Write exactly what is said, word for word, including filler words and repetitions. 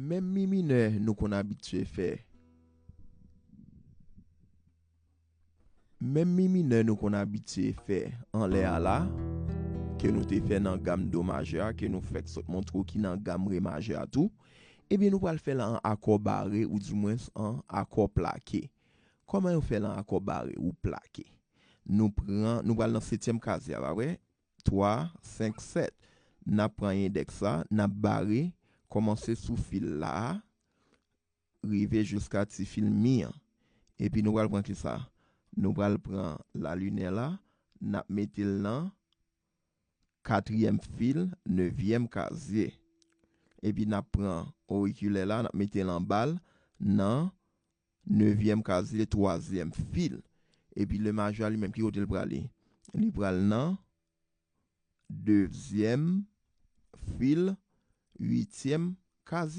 Menm mi minè nou konn abitye fè. Menm mi minè nou konn abitye fè anlè a la, ke nou te fè nan gam do majè a, ke nou fèk sot montre w ki nan gam re majè a tou, ebyen nou pral fè l an akò bare oudimwens an akò plake. Kòman yo fè l an akò bare ou plake? Nou pran, nou pral nan setyèm kazye a, pa vre? Twa, senk, sèt. N ap pran endèks la, n ap bare, kòmanse sou fil la a, rive jiska ti fil mi an. Epi nou pral pran kisa? Nou pral pran lalinè la, n ap mete l nan katriyèm fil, nevyèm kazye. Epi n ap pran orikilè la, n ap mete l anba l nan nevyèm kazye, twazyèm fil. Epi le majè a li menm, ki kote l prale? Li pral nan dezyèm fil, uityèm kazye.